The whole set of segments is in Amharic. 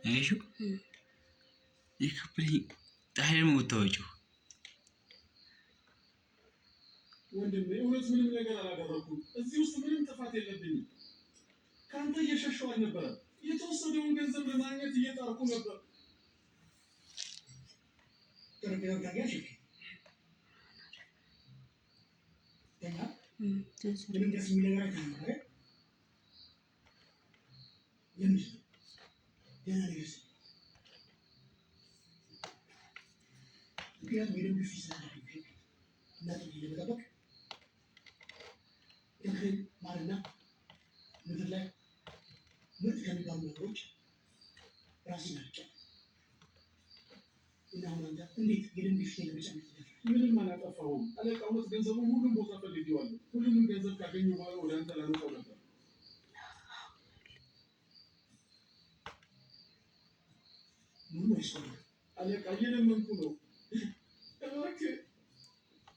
አየሽው? የከበደኝ ፀሐይ ደግሞ የምታወጪው ወንድሜ፣ እውነት ምንም ነገር አላደረኩም። እዚህ ውስጥ ምንም ጥፋት የለብኝም። ከአንተ እየሸሸው አልነበረም። የተወሰደውን ገንዘብ ለማግኘት እየጣርኩ ነበር። ምንም ደስ የሚል ነገር አይታይም አይደል? ደህና ነገር ምክንያቱም የደም ግፊት ስላለብኝ እናቴን ለመጠበቅ እግሬን ማርና ምድር ላይ ምርጥ ከሚባሉ ነገሮች ራሴን አርቄያለሁ። እና አሁን አንተ እንዴት የደም ግፊቴን ለመጨመር ትደፍራለህ? ምንም አላጠፋሁም አለቃ። እውነት ገንዘቡን ሁሉም ቦታ ፈልጌዋለሁ። ሁሉንም ገንዘብ ካገኘሁ በኋላ ወደ አንተ ላመጣው ነበር። ሙሉ አይሰማም አለቃ፣ እየለመንኩ ነው። እባክህ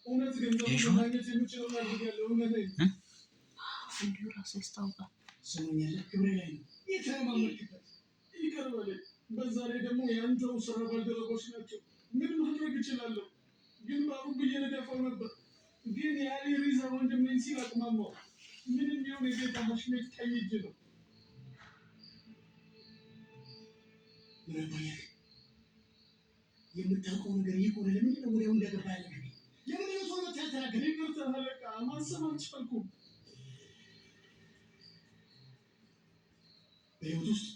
እውነት ገንዘቡን የሾህ? ለማግኘት የምችለውን አድርጌያለሁ። እውነቴን። እንዲሁ ራሱ ያስታውቃል። ትሰማኛለህ? ክብሬ ላይ ነው የተለማመድክበት። ይቅር በለኝ። በዛ ላይ ደግሞ የአንተው ስራ ባልደረቦች ናቸው። ምን ማድረግ እችላለሁ? ግንባሩን ብዬ ልደፋው ነበር፣ ግን የአሊ ሪዛ ወንድሜን ሲል አቅማማው። ምንም ቢሆን የጌታ ሐሽሜት ቀኝ እጅ ነው። ምን አባያል የምታውቀው ነገር ይህ ከሆነ ለምንድን ነው ወዲያው እንዳገባ ያልነገርከኝ? ለምንድን ነው ሰው መጥተህ ያልተናገርከኝ? ይቅርታ አለቃ፣ ማሰብ አልቻልኩም። በህይወት ውስጥ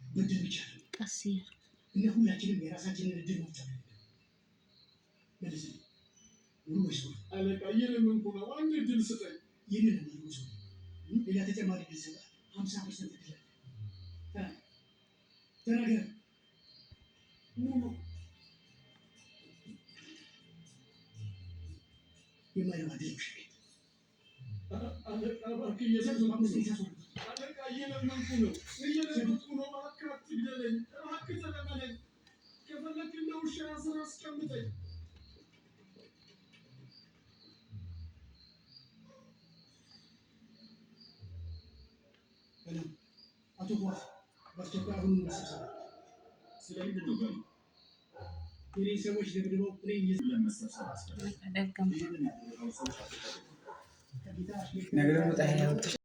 መደብ ይቻላል ቀስ እያልክ እና ሁላችንም የራሳችንን እድል መፍጠር አለብን። መልስልኝ። ሙሉ ወይስ ሶሪ? አለቃ፣ እየለመንኩ ነው። አንድ እድል ስጠኝ። ይህንን ነው የማደርገው ሶሪ። ሌላ ተጨማሪ እድል እሰጥሃለሁ። 50% እድል አለ። ተናገር፣ ተናገር። ሙሉ። የማይረባ እድል ነው ሸኬት። አለቃ፣ እባክህ እየለመንኩ አምስት ነው። ጊዜ አስወርድ። አለቃ፣ እየለመንኩ ነው። እየለመንኩ ነው። እባክህ አትግደለኝ። እባክህ ተለመነኝ። ከፈለክ እንደ ውሻ ስራ አስቀምጠኝ። በለው አቶ ፏፍ በአስቸኳይ አሁኑኑ መሰብሰብ አለብን። ስለምንድን ነው ጋሪ? የኔን ሰዎች ደብድበው እኔን ለመሰብሰብ አስፈለገ? ደገም ይህንን ያደረገው ሰው አትፈልግም። ከጌታ ነገ ደግሞ ፀሐይ ያወጣሽ።